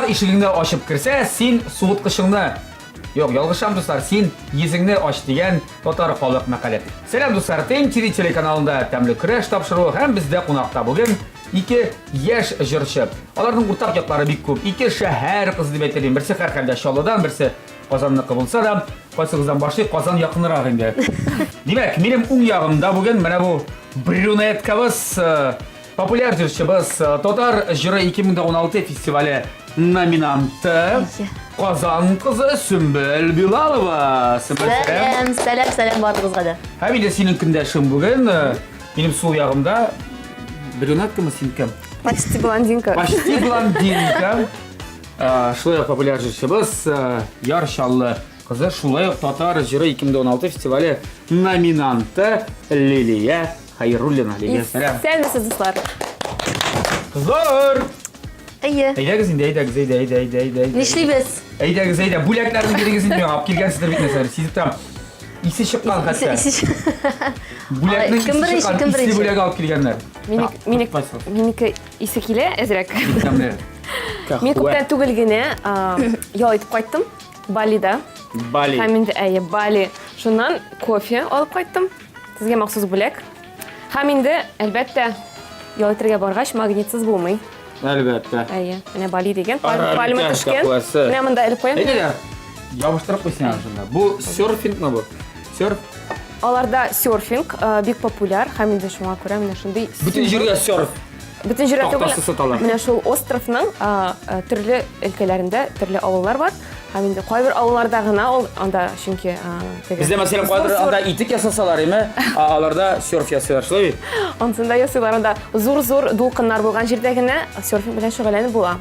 Татар ишегеңне ачып керсә, син суыткычыңны Юк, ялгышам, дуслар, син йөзеңне ач дигән татар халык мәкале. Сәлам, дуслар, ТМ-ТВ телеканалында тәмле көрәш тапшыруы һәм бездә кунакта бүген ике яшь җырчы. Аларның уртак яклары бик күп. Ике шәһәр кызы дип әйтер идем. Берсе һәрхәлдә Чаллыдан, берсе Казанныкы булса да, кайсыгыздан башлыйк, Казан якынрак инде. Димәк, минем уң ягымда бүген менә бу брюнеткабыз, э, Популяр җырчыбыз, э, Татар җыры 2016 фестивале номинанты, Казан кызы Сөмбел Билалова. Сөмбел, сәлам. Сәлам, сәлам барыгызга да. Һәм инде синең көндәшең бүген, э, минем сул ягымда брюнеткамы син кем? Почти блондинка. Почти блондинка. Э, шулай ук популяр җырчыбыз, Яр Чаллы кызы, шулай ук Татар җыры 2016 фестивале номинанты Лилия Хәйруллина, Лилия, сәлам. Исәнмесез, дуслар. Кызлар! Әйе. Әйдәгез инде, әйдәгез, әйдә, әйдә, әйдә, әйдә. әйдә. Нишлибез? Әйдәгез, әйдә, бүләкләрне бирегез инде миңа. Алып килгәнсездер бит нәрсәләр, сизеп торам. Исе чыккан хәтта. Бүләкнең Кем исе беренче, чыккан, кем исле беренче? бүләк алып килгәннәр. Минеке, минеке, минеке исе килә әзрәк. Бик тәмле. Мин күптән түгел генә ял итеп кайттым Балида. Бали. Һәм инде әйе, Бали. Шуннан кофе алып кайттым. Сезгә махсус бүләк. Һәм инде, әлбәттә, ял итәргә баргач, магнитсыз булмый. Әлбәттә. Әйе, менә Бали дигән пальма төшкән. Менә монда элеп куям. Әйдә, ябыштырып куй син шунда. Бу серфингмы бу? Серф? Аларда серфинг э, бик популяр һәм инде шуңа күрә менә шундый Бөтен җирдә серф. Бөтен җирдә түгел. Тактасы саталар. Менә шул островның төрле өлкәләрендә төрле авыллар бар. Һәм инде кайбер авылларда гына ул анда чөнки теге Бездә мәсәлән кайбер анда итек ясасалар, име? Ә аларда серф ясыйлар, шулай бит? Ансында ясыйлар, анда зур-зур дулкыннар булган җирдә генә серфинг белән шөгыльләнеп була.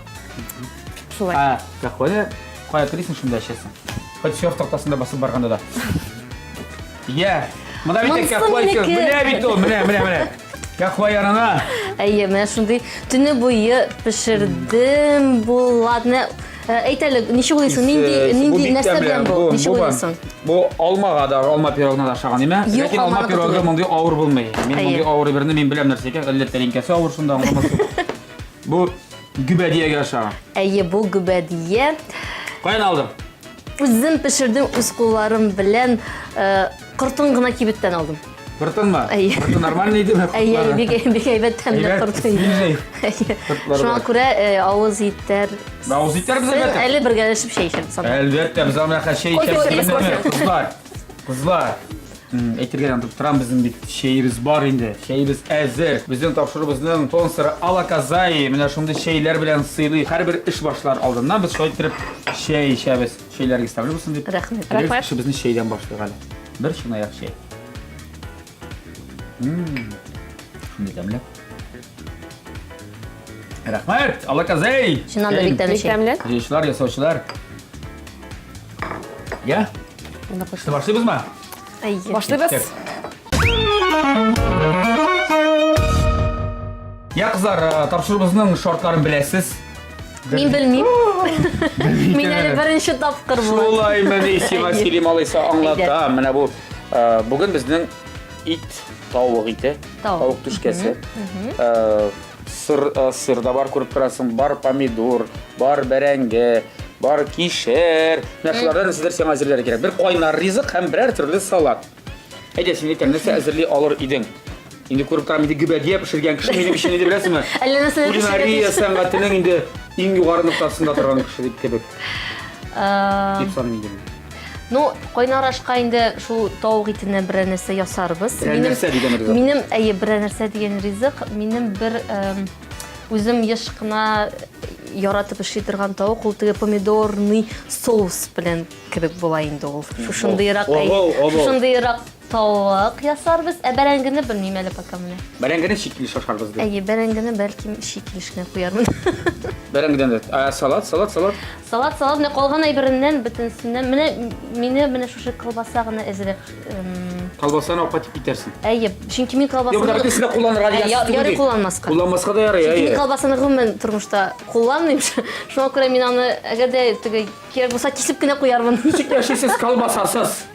Шулай. Ә, кахвәне кая телисең, шунда эчәсең. Хоть серф тактасында басып барганда да. Я, монда бит кахвә, менә бит ул, менә, менә, менә. Кахва янына. Әйе, менә шундый төне буе пешердем. Бу ладно. Э, әйт әле, ничек уйлыйсың, нинди нинди нәрсә белән бу? Ничек уйлыйсың? Бу алмага да, алма пирогына да ошаган, име? Ләкин алма пирогы мондый авыр булмый. Мин мондый авыр берне мин беләм нәрсә икән, әллә тәлинкәсе авыр шунда аңламасын. Бу гөбәдиягә ошаган. Әйе, бу гөбәдия. Каян алдың? Үзем пешердем үз кулларым белән. Э, кортын гына кибеттән алдым. Кортынмы? Әйе. Корты нормальный идеме? Әйе, бик бик әйбәт тәмле корт иде. Шуңа күрә э, авыз итәр. Авыз итәрбез әлбәттә. Әле бергәләшеп чәй эчәрбез. Әлбәттә, без аны хәзер чәй эчәрбез. Кызлар, кызлар. Әйтергә онытып торам, безнең бит чәебез бар инде. Чәебез әзер. Безнең тапшыруыбызның спонсоры Алаказай менә шундый чәйләр белән сыйлый. Һәрбер эш башлар алдыннан без шулай иттереп чәй эчәбез. Чәйләрегез тәмле булсын дип. Рәхмәт. Рәхмәт. Эшебезне чәйдән башлыйк әле. Бер чынаяк чәй. Шундый тәмле. Рәхмәт, Алаказай. Чыннан да бик тәмле чәй. Тәмле. Җыючылар, ясаучылар. Я? Что, башлыйбызмы? Әйе. Башлыйбыз. Я, кызлар, э, тапшыруыбызның шартларын беләсез. Мин белмим. Мин әле беренче тапкыр була. Шулай мени, сиңа сөйлим алайса аңлата. Менә бу э, бүген безнең ит, тавык ите, тавык түшкәсе. Э, сыр, э, сыр да бар күреп торасың, бар помидор, бар бәрәңге, бар кишер. Менә шулардан нәрсәдер сиңа әзерләргә кирәк. Бер кайнар ризык һәм берәр төрле салат. Әйдә, син әйтәм, нәрсә әзерли алыр идең? Инде күреп торам, инде гөбәдия пешергән кеше минем өчен инде беләсеңме? Әллә нәрсә Кулинария сәнгатенең инде иң югары ноктасында торган кеше дип кебек. Дип саныйм инде. Ну, кайнар ашка инде шул тавык итеннән берәр нәрсә ясарбыз. Берәр нәрсә дигән ризык. Минем, әйе, берәр нәрсә дигән ризык. Минем бер үзем еш кына яратып эшли торган тавык ул теге помидорный соус белән кебек була инде ул. Шушындыйрак, шушындыйрак тавык ясарбыз. Ә бәрәңгене белмим әле пока менә. Бәрәңгене чик килеш ашарбыз ди. Әйе, бәрәңгене бәлкем чик килеш кенә куярмын. Бәрәңгедән дә. Ә салат, салат, салат. Салат, салат, менә калган әйбереннән бөтенесеннән менә мине менә шушы колбаса гына әзрәк. Колбасаны апа дип китәрсең. Әйе, чөнки мин колбасаны Юк, бөтенесен дә кулланырга дигән сүз түгел. Ярый кулланмаска. Кулланмаска да ярый, әйе. Чөнки мин колбасаны гомумән тормышта кулланмыйм. Шуңа күрә мин аны әгәр дә теге кирәк булса кисеп кенә куярмын. Ничек яшисез колбасасыз?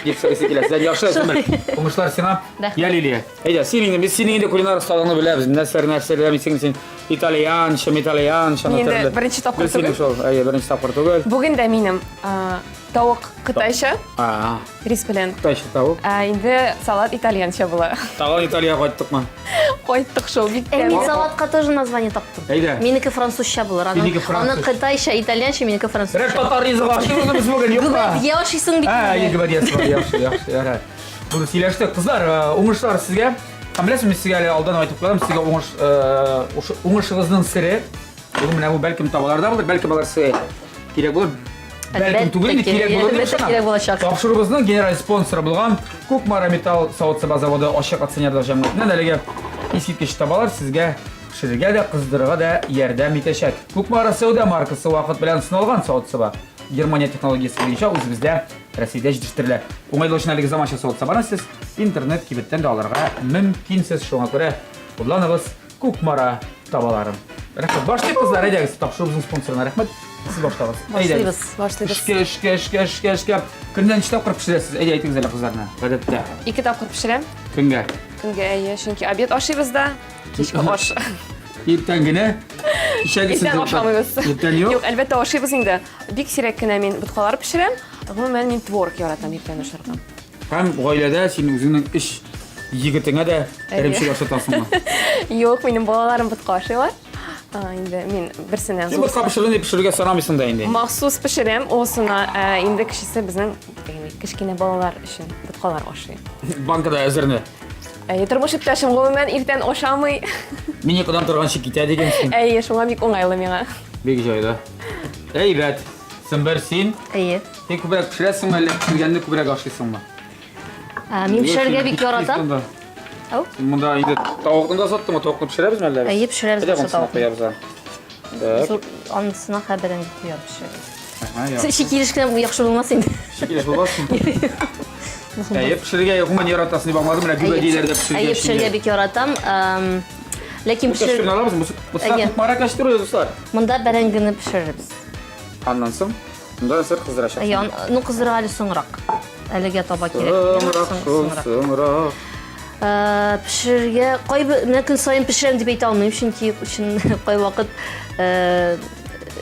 Дип сорыйсы килә. Сездән яхшы Сөмбел. Уңышлар сиңа. Я, Лилия. Әйдә, син инде, без синең инде кулинар осталыгыңны беләбез. Нәрсә нәрсә беләмисең син. Итальянча, итальянча. Мин инде беренче тапкыр түгел. Шул, әйе, беренче тапкыр түгел. Бүген дә минем тавык кытайча. Рис белән. Кытайча тавык. Ә инде салат итальянча була. Тагын Италиягә кайттыкмы? Кайттык шул, бик Ә мин салатка тоже название таптым. Әйдә. Минеке французча булыр. Аны, Синеке француз. аны кытайча, итальянча, минеке французча. Берәр татар ризыгы ашыйбызмы без бүген, юкмы? Гөбәдия ашыйсың бит. Ә, инде. гөбәдиясе бар, яхшы, яхшы, ярар. Буны сөйләштек. Кызлар, уңышлар сезгә. Һәм беләсезме, мин сезгә әле алдан айтып куям, сезгә уңыш, уңышыгызның сере. Бүген менә бу бәлкем табаларда булыр, бәлкем алар сезгә кирәк булыр. Бәлкем түгел инде, кирәк булыр дип ышанам. Кирәк булачак. Тапшыруыбызның генераль спонсоры булган Кукмара металл савыт-саба заводы ачык акционерлар җәмгыятеннән әлеге искиткеч табалар сезгә пешерергә дә, кыздырырга да ярдәм итәчәк. Кукмара сәүдә маркасы вакыт белән сыналган савыт-саба. Германия технологиясе буенча үзебездә Россиядә җитештерелә. Уңайлы өчен әлеге заманча савыт-сабаны сез интернет кибеттән дә алырга мөмкинсез. Шуңа күрә кулланыгыз Кукмара табаларын. Рәхмәт. Башлыйк, кызлар, әйдәгез. Тапшыруыбызның спонсорына рәхмәт. Сез башлагыз. Башлыйбыз. Башлыйбыз. Эшкә, эшкә, эшкә, эшкә, эшкә. Көнгә ничә тапкыр пешерәсез? Әйдә, әйтегез әле кызларына. Гадәттә. Ике тапкыр пешерәм. Көнгә. Көнгә, әйе, чөнки обед ашыйбыз да, кичке аш. Иртән генә. Кичәгесен Иртән ашамыйбыз. Иртән юк. Юк, әлбәттә ашыйбыз инде. Бик сирәк кенә мин боткалар пешерәм. Гомумән, мин творог яратам иртән ашарга. Һәм гаиләдә син үзеңнең өч егетеңә дә эремчек ашатасыңмы? Юк, минем балаларым ботка ашыйлар. Инде мин берсенә Син ботка пешерүне пешерергә сорамыйсың да инде. Махсус пешерәм, олысына, ә инде кечесе безнең кечкенә балалар өчен боткалар ашый. Банкада әзерне. Әйе, тормыш иптәшем гомумән иртән ашамый. Мин йокыдан торганчы китә дигәнсең. Әйе, шуңа бик уңайлы миңа. Бик җайлы. Әйбәт. Сембер, син? Әйе. Син күбрәк пешерәсеңме, әллә пешергәнне күбрәк ашыйсыңмы? Мин пешерергә бик яратам. Ау. Монда инде тавыкны да саттыңмы? Тавыкны пешерәбезме әллә? Әйе, пешерәбез Әйдә, бусы монысына тавыкны. куябыз. Так. Зур анысына хәбәрен куябыз пешерәбез. Ага, яхшы. Чи килеш кенә яхшы булмас инде. Чи килеш булмас. Әйе, пешерергә гомумән яратасың дип аңладым. Менә гөбәдияләр дә пешергә. Әйе, пешерергә бик яратам. Ләкин пешер... пешер... алабыз. Бусы Кукмара кәчтүре, дуслар. Монда бәрәңгене пешерербез. Аннан соң монда сыр кыздырачаксың. Әйе, ну кыздырырга әле соңрак. Әлегә таба кирәк. Соңрак, шул, соңрак. Пешерергә кайбер менә көн саен пешерәм дип әйтә алмыйм, чөнки чын кайвакыт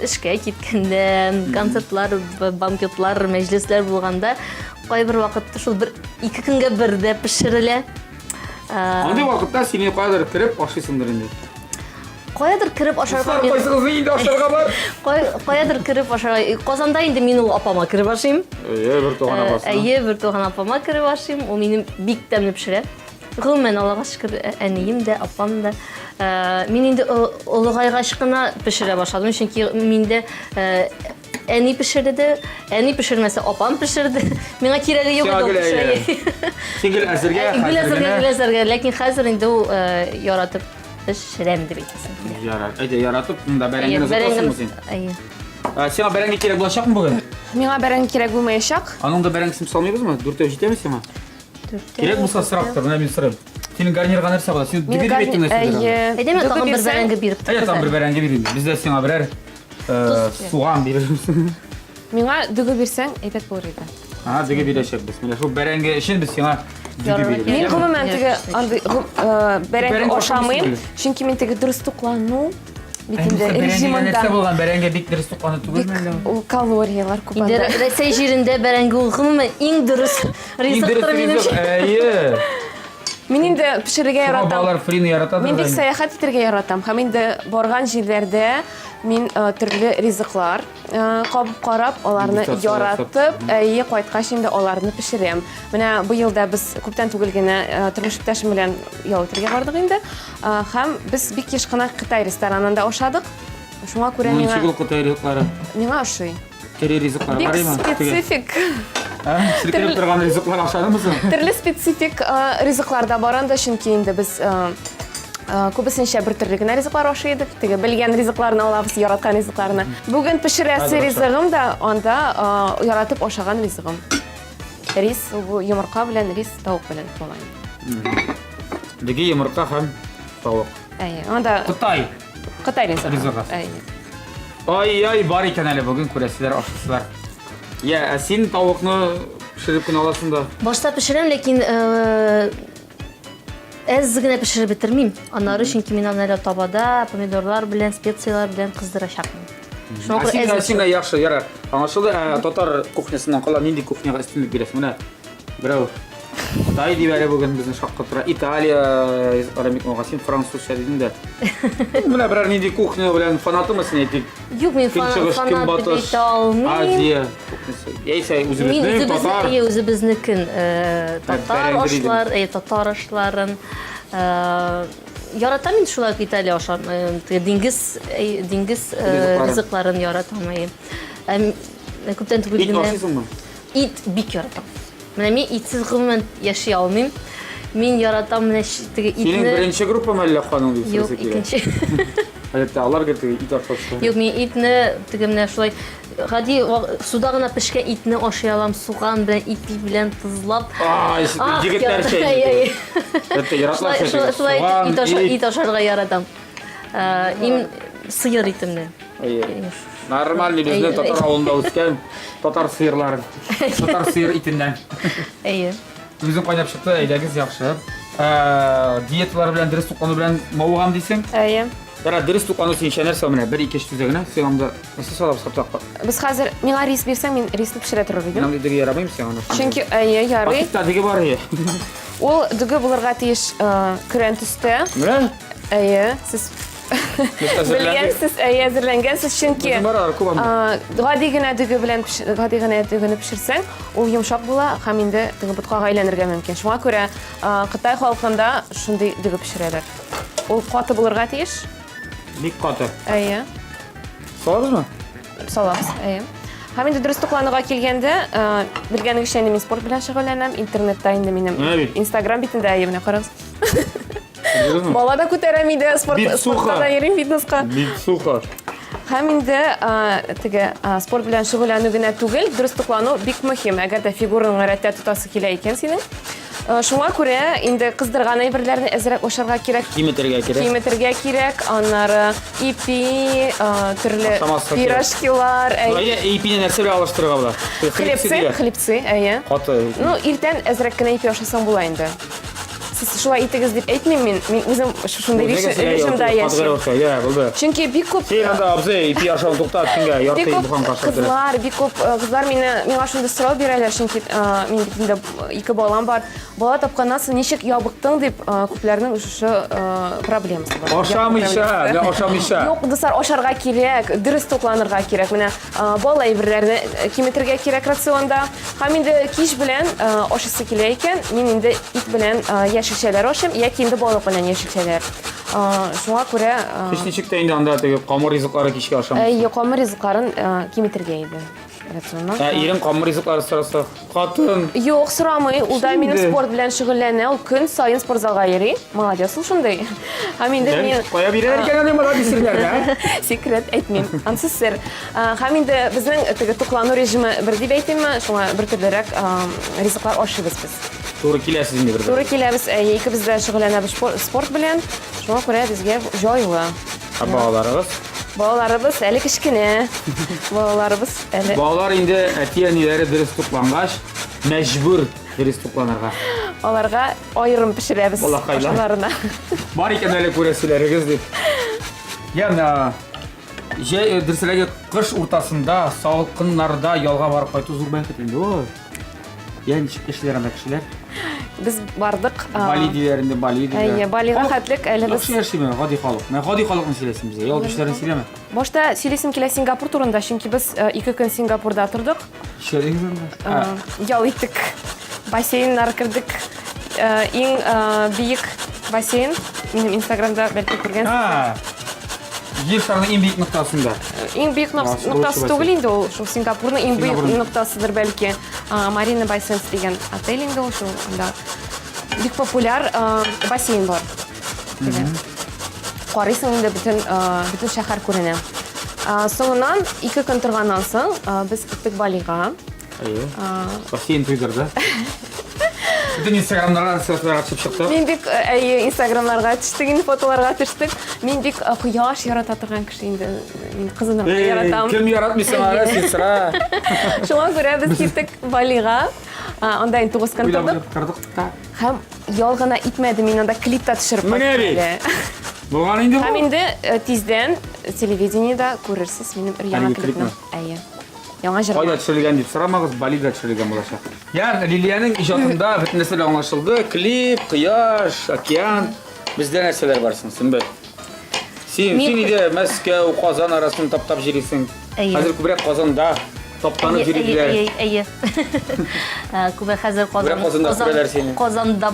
эшкә киткәндә, концертлар, банкетлар, мәҗлесләр булганда кайбер вакытта шул бер ике көнгә бер дә пешерелә. Андый вакытта сине каядыр кереп ашыйсыңдыр инде. Каядыр кереп ашарга. Дуслар, кайсыгызны инде ашарга бар? Каядыр кереп ашарга. Казанда инде мин ул апама кереп ашыйм. Әйе, бер туган апасына. Әйе, бер туган апама кереп ашыйм. Ул минем бик тәмле пешерә. Гомумән, Аллага шөкер, әнием дә, апам да. Мин инде олыгайгач кына пешерә башладым, чөнки миндә әни пешерде дә, әни пешермәсә, апам пешерде. Миңа кирәге юк иде ул пешерергә. Син гел әзергә, Гел әзергә, гел әзергә. Ләкин хәзер инде ул яратып пешерәм дип әйтәсем килә. Ярар. Әйдә, яратып, монда бәрәңгене озатасыңмы син? Әйе. Сиңа бәрәңге кирәк булачакмы бүген? Миңа бәрәңге кирәк булмаячак. Аның да бәрәңгесен салмыйбызмы? Дүртәү җитәме сиңа? Кирәк булса сорап тор, менә мин сорыйм. Синең гарнирга нәрсә була? Син дөге дип әйттең нәрсә? Әйе. Әйдәме тагын бер бәрәңге биреп тор. Әйдә тагын бер бәрәңге бирим. Без дә сиңа берәр суган бирербез. Миңа дөге бирсәң, әйбәт булыр иде. Ага, дөге бирәчәкбез. Менә шул бәрәңге өчен без сиңа дөге бирербез. Мин гомумән теге андый бәрәңге ашамыйм, чөнки мин теге дөрес туклану бит инде режимында. Нәрсә булган бәрәңге бик дөрес туклану түгелме әллә? Ул калорияләр күп анда. Инде Рәсәй җирендә бәрәңге ул гомумән иң дөрес ризыктыр минемчә. Әйе. Мин инде пешерергә яратам. Балалар фрины яратадыр. Мин бик сәяхәт итәргә яратам. Һәм инде барган җирләрдә мин төрле ризыклар кабып карап, аларны яратып, әйе, кайткач инде аларны пешерәм. Менә быел да без күптән түгел генә тормыш иптәшем белән ял итәргә бардык инде. Һәм без бик еш кына Кытай ресторанында ашадык. Шуңа күрә миңа Ничек ул Кытай ризыклары? Миңа ошый. Тере ризыклар Бик бар име? специфик. Селкенеп торган ризыклар ашадымы соң? Төрле специфик ризыклар да бар анда, чөнки инде без күбесенчә бер төрле генә ризыклар ашый идек. Теге белгән ризыкларны алабыз, яраткан ризыкларны. Бүген пешерәсе ризыгым да анда яратып ашаган ризыгым. Рис, бу йомырка белән рис, тавык белән була. Дөге йомырка һәм тавык. Әйе, анда Кытай. Кытай ризыгы. Ризыгы. Әйе. Ай-яй, бар икән әле бүген күрәселәр, ашыйсылар. Я, ә син тавыкны пешереп кенә аласың да. Башта пешерәм, ләкин Әз генә пешереп бетермим. Аннары чөнки мин аны әле табада помидорлар белән, специяләр белән кыздырачакмын. Шуңа күрә Син әз син яхшы, ярар. Аңлашылды. Ә, татар кухнясыннан кала нинди кухняга өстенлек бирәсең? Менә берәү Кытай дип әле бүген безне шаккатыра. Италия ризыклары бик мага. Син французча дидең дә. Менә берәр нинди кухня белән фанатымы син әйтик? Юк, мин Көнчыгыш, фанат дип көнбатыш, әйтә алмыйм. Азия кухнясы. Яисә Мин үзебезнең үзебезне, татар. әйе, үзебезнекен, татар бәрәңге дидең. ашлар, әйе, татар ашларын яратам мин шулай ук Италия аша, теге диңгез, әйе, диңгез Ризыкларын. ризыкларын яратам, әйе. Ә, күптән түгел Ит генә ашыйсыңмы? Ит бик яратам. Менә мин итсез гомумән яши алмыйм. Мин яратам менә теге итне. Синең беренче группа мәллә каның дип Юк, сорыйсы килә. икенче. Әлбәттә, алар гел теге ит ашап чыга. Юк, мин итне теге менә шулай гади суда гына пешкән итне ашый алам, суган белән, ипи белән тозлап. Ай, егетләрчә инде. Әлбәттә, яраталар шулай. Шулай ит ашарга яратам. Им сыер итемне. Әйе. Нормальный безнең татар авылында үскән татар сыерларын. Татар сыер итеннән. Әйе. Үзең кайнап чыкты, әйдәгез яхшы. Диеталар белән дөрес туклану белән мавыгам дисең? Әйе. Ярар, дөрес туклану синчә нәрсә менә? Бер ике сүздә генә син анда нәрсә салабыз хатта? Без хәзер миңа рис бирсәң, мин рисны пешерә торыр идем. Мин дөге ярамыйм сиңа аны. Чөнки әйе, ярый. Пакетта дөге бар ие. Ул дөге булырга тиеш көрән төстә. Менә. Әйе, сез Белгәнсез, әйе, әзерләнгәнсез, чөнки гади генә дөге белән гади генә дөгене пешерсәң, ул йомшак була һәм инде теге боткага әйләнергә мөмкин. Шуңа күрә Кытай халкында шундый дөге пешерәләр. Ул каты булырга тиеш. Бик каты. Әйе. Салабызмы? Салабыз, әйе. Һәм инде дөрес туклануга килгәндә, белгәнегезчә инде мин спорт белән шөгыльләнәм, интернетта инде минем Инстаграм битендә, әйе, менә карагыз. Бала да күтәрәм иде, спорт, спортка да йөрим, фитнеска. Бик сухо. Һәм инде теге спорт белән шөгыльләнү генә түгел, дөрес туклану бик мөһим. Әгәр дә фигураңны рәттә тотасы килә икән синең. Шуңа күрә инде кыздырган әйберләрне әзрәк ашарга кирәк. Киметергә кирәк. Киметергә кирәк. Аннары ипи, төрле пирожкилар. Әйе, ипине нәрсә белән алыштырырга була? Хлебцы, хлебцы, әйе. Каты. Ну, иртән әзрәк кенә ипи ашасаң була инде. Сез шулай итегез дип әйтмим мин. Мин үзем шушындый режимда яшим. Я, булды. Чөнки бик күп Син анда абзый ипи ашауны туктат, көнгә ярты буханка ашап. Кызлар, бик күп кызлар мине миңа шундый сорау бирәләр, чөнки мин бит инде ике балам бар. Бала тапканнан соң ничек ябыктың дип күпләрнең шушы проблемасы бар. Ашамыйча, менә ашамыйча. Юк, дуслар, ашарга кирәк, дөрес тукланырга кирәк. Менә бал әйберләрне киметергә кирәк рационда. Һәм инде кич белән ашыйсы килә икән, мин инде ит белән яшелчәләр ашыйм, яки инде балык белән яшелчәләр. Шуңа күрә Һич ничек тә инде анда теге камыр ризыклары кичкә ашамыйсың. Әйе, камыр ризыкларын киметергә иде рационнан. Ә ирең камыр ризыклары сораса, хатын. Юк, сорамый. Ул да минем спорт белән шөгыльләнә. Ул көн саен спортзалга йөри. Молодец ул шундый. Һәм инде мин Кая бирәләр икән аны молодец серләрне, ә? Секрет әйтмим. Ансы сер. Һәм инде безнең теге туклану режимы бер дип әйтимме, шуңа бер төрлерәк ризыклар ашыйбыз без. Туры киләсез инде бер Туры киләбез, әйе, икебез дә шөгыльләнәбез спорт белән. Шуңа күрә безгә җайлы. Ә балаларыгыз? Балаларыбыз әле кечкенә. Балаларыбыз әле. Балалар инде әти-әниләре дөрес туклангач, мәҗбүр дөрес тукланырга. Аларга аерым пешерәбез ашларына. Бар икән әле күрәселәрегез дип. Яна Җәй, дөресрәге, кыш уртасында, салкыннарда ялга барып кайту зур бәхет инде ул. Я ничек яшиләр анда кешеләр? Без бардык. Бали диләр инде, Бали диләр. Әйе, Балига хәтлек әле без. Яхшы яшиме гади халык? Менә гади халыкны сөйләсен безгә, ял итүчеләрне сөйләмә. Башта сөйлисем килә Сингапур турында, чөнки без ике көн Сингапурда тордык. Эшләдегез анда? Ял иттек. Бассейннар кердек. Иң биек бассейн минем Инстаграмда бәлки күргәнсез. Җир шарының иң биек ноктасында. Иң биек ноктасы түгел инде ул, шул Сингапурның иң биек ноктасыдыр бәлки. Марина Бай Сэндс дигән отель инде ул, шул анда бик популяр бассейн бар. Карыйсың инде бөтен бөтен шәһәр күренә. Соңыннан ике көн торганнан соң без киттек Балига. Әйе. Бассейн туйдырды. Бөтен инстаграмнарга сурәтләргә төшеп чыкты. Мин бик әйе, инстаграмнарга төштек, инде фотоларга төштек. Мин бик кояш ярата торган кеше инде. Мин кызынырга яратам. Кем яратмый соң әле, сестра? Шуңа күрә без киттек Балига. Анда инде 9 көн Уйлап тордык. уйлап тордык та. Һәм ял гына итмәде, мин анда клип та төшереп Менә кайттым бит. әле. Булган инде Һәм бу. инде тиздән телевидениедә күрерсез минем өр-яңа Әлеге клипны. клипны? Әйе. Яңа җырны. Кайда төшерелгән дип сорамагыз, Балида төшерелгән булачак. Ягъни Лилиянең иҗатында бөтен нәрсә дә аңлашылды. Клип, кояш, океан. Бездә нәрсәләр бар соң, Сөмбел? Син, Мин- син иде Мәскәү, Казан арасын таптап йөрисең. Әйе. Хәзер күбрәк Казанда таптанып Әйе, йөриләр. әйе, әйе. Күбрәк хәзер Казан, Күбрәк Казанда күрәләр сине. Казанда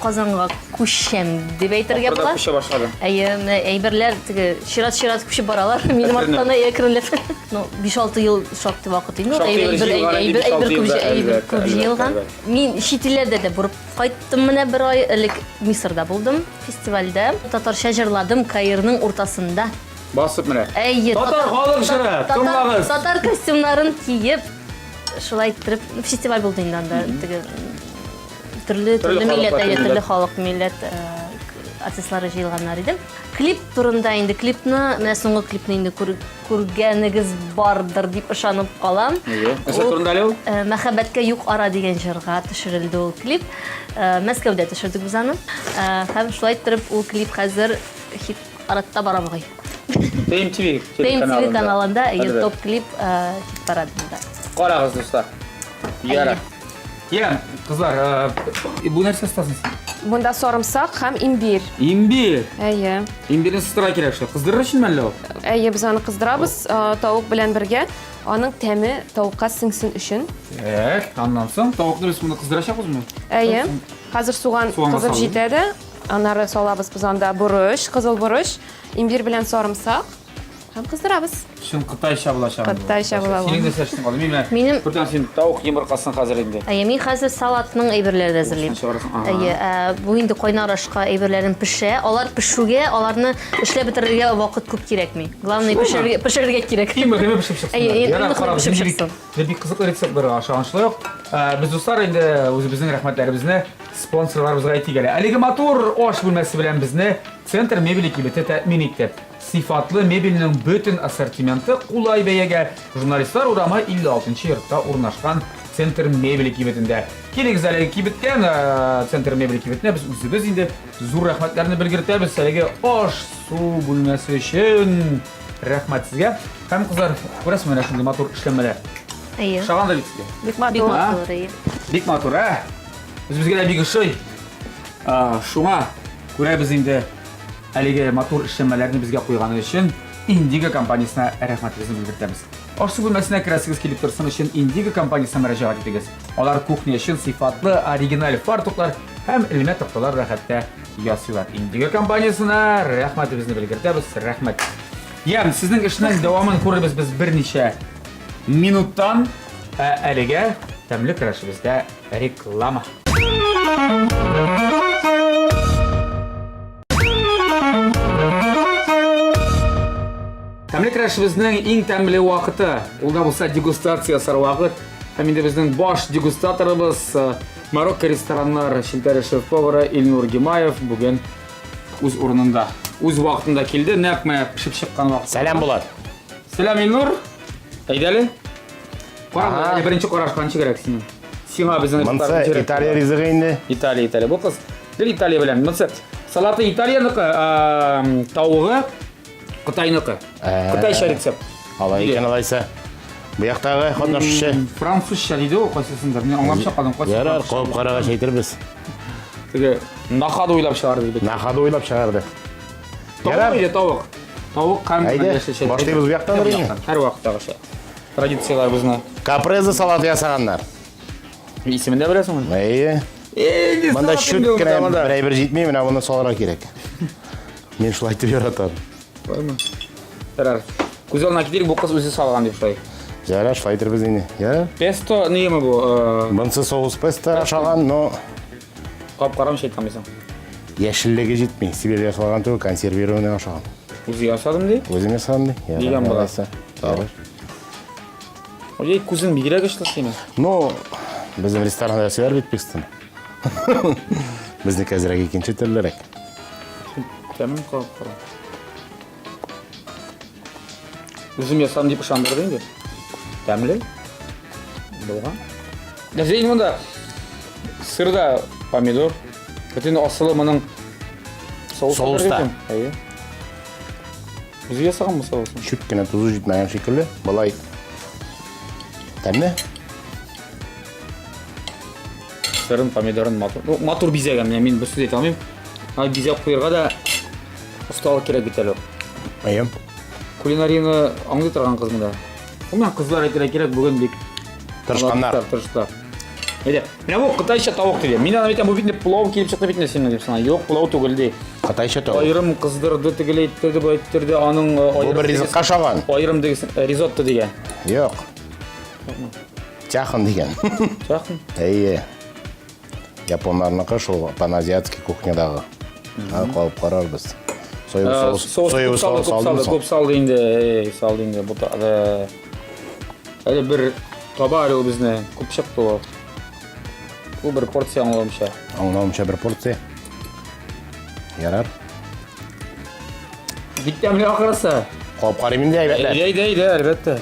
Казанга күчәм дип әйтергә Ахырда була. күчә башладың. Әйе, менә әйберләр теге чират-чират күчеп баралар. Минем Әкренләп. арттан әкренләп. Ну, 5-6 ел шактый вакыт инде. Шактый Әйбер бер җыелган әйбер инде, әйбер 5-6 күп елда, әйбер әлбәттә, күп әлбәттә, җыелган. әлбәттә. Мин чит илләрдә дә барып кайттым менә бер ай элек Мисырда булдым фестивальдә. Татарча җырладым Каирның уртасында. Басып менә. Әйе, Татар халык җыры, тыңлагыз. Татар костюмнарын киеп, шулай иттереп, фестиваль булды инде анда. Теге төрле төрле милләт, халыклар, әйе, төрле төрле халык, милләт артистлары җыелганнар иде. Клип турында инде клипны, менә соңгы клипны инде күргәнегез бардыр дип ышанып калам. Әйе. Нәрсә Ул, турында әле ул? Мәхәббәткә юк ара дигән җырга төшерелде ул клип. Мәскәүдә төшердек без аны. Һәм шулай иттереп ул клип хәзер хит аратта бара бугай. TMTV TMTV каналында Әлбәттә. топ клип хит парадында. Карагыз, дуслар. Яра. Я, кызлар, бу нәрсә остасың син? Монда сарымсак һәм имбирь. Имбирь. Әйе. Имбирне сытырга кирәк шул. Кыздырыр өчен мәллә ул? Әйе, без аны кыздырабыз тавык белән бергә. Аның тәме тавыкка сеңсен өчен. Так, аннан соң тавыкны без монда кыздырачакбызмы? Әйе. Хәзер суган Суганга кызып салдым. җитә дә, аннары салабыз без анда борыч, кызыл борыч, имбирь белән сарымсак һәм кыздырабыз. Чын кытайча булачак. инде бу. Кытайча була бу. Синең нәрсә эшең калды? Мин менә Минем- Күрдән син тавык йомыркасын хәзер инде. Әйе, мин хәзер салатның әйберләрен әзерлим. Чыгарасың, ага. Әйе, бу инде кайнар ашка әйберләрен пешә. Алар пешүгә, аларны эшләп бетерергә вакыт күп кирәкми. Главное пешерергә, пешерергә кирәк. Иң мөһиме пешеп чыксын. Әйе, иң Ярар, мөһиме карагыз, пешеп нинди бик- чыксын. нинди бик кызыклы рецептлар ашаган шулай ук. Без дуслар инде үзебезнең рәхмәтләребезне спонсорларыбызга әйтик әле. Әлеге матур аш бүлмәсе белән безне Центр мебели кибете тәэмин итте. Сыйфатлы мебельнең бөтен ассортименты кулай бәягә. Журналистлар урамы 56 йортта урнашкан Центр мебели кибетендә. Килегез әлеге кибеткә, Центр мебели кибетенә без үзебез инде зур рәхмәтләрне белгертәбез. Әлеге аш-су бүлмәсе өчен рәхмәт сезгә. Һәм кызлар, күрәсезме, менә шундый матур эшләнмәләр. Әйе. Ошагандыр бит сезгә. Бик Бик матур. матур, әйе. Бик матур, ә? Үзебезгә дә бик ошый. Шуңа күрә без инде әлеге матур эшләнмәләрне безгә куйганы өчен Indigo компаниясенә рәхмәтебезне белгертәбез. Аш-су бүлмәсенә керәсегез килеп торсын өчен Indigo компаниясенә мөрәҗәгать итегез. Алар кухня өчен сыйфатлы оригиналь фартуклар һәм элмә такталар да хәтта ясыйлар. Indigo компаниясенә рәхмәтебезне белгертәбез. Рәхмәт. Ягъни сезнең эшнең дәвамын күрербез без берничә минуттан. Ә әлегә тәмле көрәшебездә реклама. Тәмле көрәшебезнең иң тәмле вакыты, ул да булса дегустация ясар вакыт. Һәм инде безнең баш дегустаторыбыз Марокко рестораннар челтәре шеф-повары Илнур Гимаев бүген үз урынында, үз вакытында килде, нәкъ менә пешеп чыккан вакыт. Сәлам, Булат. Сәлам, Илнур. Әйдә әле. Кара, Ага. әле беренче карашка ничек кирәк синең? Сиңа безнең Монысы рецептлар Италия ризыгы инде. Италия, Италия. Бу кыз гел Италия белән. Монысы салаты Италияныкы, тавыгы Кытайныкы. Кытайча рецепт. Алай икән алайса. Бу яктагы катнашучы. Французча диде ул кайсысындыр. Мин аңламыйча калдым. Кайсы Ярар, французча? кабып карагач әйтербез. Теге нахады уйлап чыгарды бит. Нахады уйлап чыгарды. Тавык Ярар. иде тавык. Тавык һәм Әйдә, яшелчә. башлыйбыз бу яктан Бу инде. яктан, Һәр вакыттагыча. Традицияләр безне. Капреза салаты ясаганнар. Исемен дә беләсеңме? Әйе. Инде Монда салат чүт инде ул кенә монда. бер әйбер җитми, менә моны салырга кирәк. Мин шулай итеп яратам. Бармы? Ярар. Күз алдына китерик, бу кыз үзе салган дип шулай. Ярар, шулай итербез инде. Ярар. Песто ниеме бу? Монысы соус песто ашаган, но Кап-карам шайтан мисың. яшеллеге җитми. Сибирь ясалган түгел, консервированный ашаган. Үзе ясадым ди. Үзем ясадым ди. Ярар, Дигән була. алайса. Тагы. Ой, күзең бигрәк очлы синең. Ну, безнең ресторанда ясыйлар бит пестоны. Безнеке әзрәк икенче төрлерәк. Тәмен кап-кара. Үзем ясадым дип ышандырды инде. Тәмле. Булган. Нәрсә инде монда? Сыр да помидор. Бөтен асылы моның соус. Соуста. Әйе. Үзе ясаганмы соусын? Чүт кенә тузы җитмәгән шикелле. Болай тәмле. Сырын, помидорын матур. Ну, матур бизәгән. Менә мин бер сүз әйтә алмыйм. Аны бизәп куярга да осталык кирәк бит әле. Әйе. Кулинарияне аңлый торган кыз монда. Гомумән, кызлар әйтергә кирәк, бүген бик Тырышканнар. Тырыштылар. Әйдә, менә бу кытайча тавык диде. Мин аны әйтәм, бу бит инде пылау килеп чыкты бит инде синең дип сиңа. Юк, пылау түгел ди. Кытайча тавык. Аерым кыздырды, тегеләй иттерде, болай иттерде, аның э, Бу бер ризыкка ошаган. Аерым дигесен э, ризотто дигән. Юк. Тяхан дигән. Тяхан? Әйе. Японнарныкы шул паназиатский кухнядагы. Калып карарбыз. Соевый э, соус, соевый соус салды, күп салды инде, эй, салды инде. Бу әле бер таба әле ул безне, күп чыкты ул. Бу бер порция аңлавымча. Аңлавымча бер порция. Ярар. Бик тәмле ахрысы. Кабып карыйм инде әйбәтләп. Әйдә, әйдә, әлбәттә.